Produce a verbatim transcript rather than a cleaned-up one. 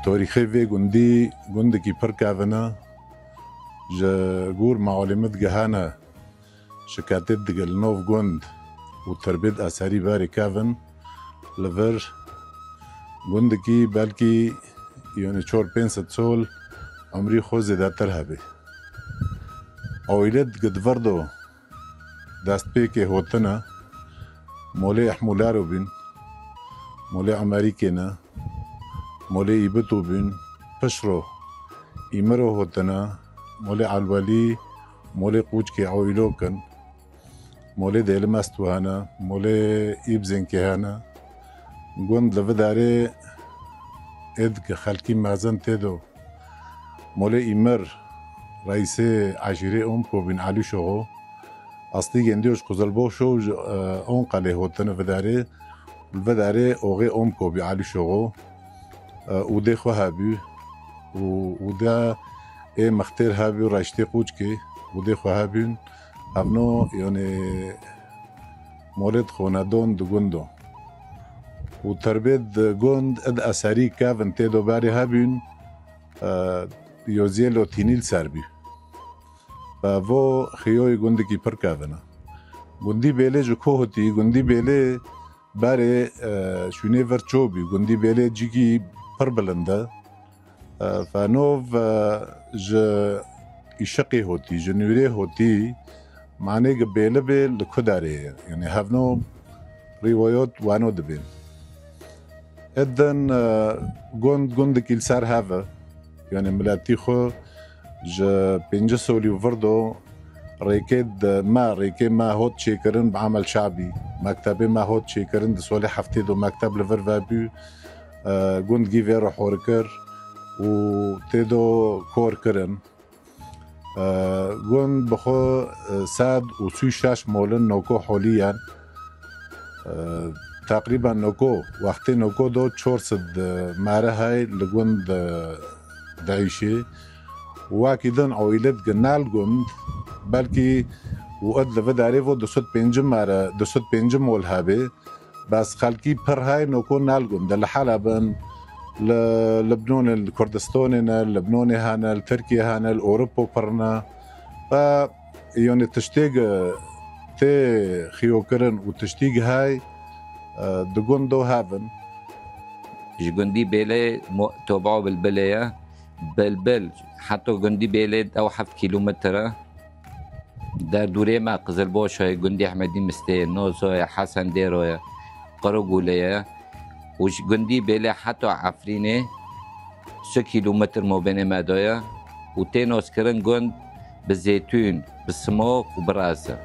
Torîxê vê gundî gundekî pir kevin e. Ji gor mealê min digihane şiketê digel nov gund û terbêt eserî berê kevin li vir gundekî belkî yonê çor pênc sed sol umrî xwe zêdetir hebê. Oîlê digid vir do destpêkê hotine molê Ehmûlaro bîn, molê Emerîkê ne, molê Îbito bîn, pişro Îmiro hotine, molê Elwelî, molê Qûçkê Oîlo kin, molê Dêlimest wehene, molê Îbzênkê hene. Gund li vidarê êd ki xelkî mezin tê do. Molê Îmir, reîsê eşîrê Omko bîn Elî Şoxo. Aslî gendiyo ji Qizilboşo û ji, e, Onqelê hotine vidarê. Li vidarê oxê Omko bî Elî Şoxo. E, ûdê xwe hebû. Û, ûde ê mixtêr hebû reştê Qûçkê. Ûdê xwe hebûn. Evno, yani, molêd xonedon di gundo. Û terbêt di gund id eserî kevin tê do berê hebûn. E, yoziyê lotînî li ser bî. Ve vo xiyoyê gundikî pir kevin e. Gundî Bêlê ji ku hotî? Gundî Bêlê berê, e, şûnê vir ço bî. Gundî Bêlê cîkî pir bilind e. E, fenov, e, ji îşiqê hotî, ji nûrê hotî, manê gi bêli bê li ku derê ye. Yani hevno rîwayot weno dibên. Êdin, e, gund, gundikî li ser hev e. Yani miletî xwe ji pêncî solî û vir do rêkê di me, rêkê me hot çêkirin bi emel şabî. Mektebê me hot çêkirin, di solê heftê do mekteb li vir vebû. E, gund gî vê re hor kir û tê do kor kirin. E, gund bi xwe, e, sed û sî û şeş molin noko holî yen. E, teqrîben noko, wextê noko do çor sed, e, mere hey li gund, e, diîşê. Wekî din oîlid gi nel gund, belkî û id li vidarê vo du sed pêncî mere, du sed pêncî mol hebê. Bes xelkî pir hey noko nel gund e. Li Heleb in, li Libnonê, li Kurdistanê ne, li Libnonê hene, li Tirkiyê hene, li Ewropo pir ne. Ve, yani, tiştê gi tê xiyokirin û tiştî gi hey, e, di gundo hevin. Ji gundî Bêlê mo-, toba û bilbilê ye. Bilbil, heto gundî Bêlê dew heft kîlometre. Derdûrê me Qizilboşo ye, gundî Ehmedî Mistê ye, Nozo ye, Hesen Dêro ye, Qirogûlê ye û ji gundî Bêlê heta Efrînê sê kîlometr mobênê me de ye û tê noskirin gund bi zêtûn, bi simok û bi rez e.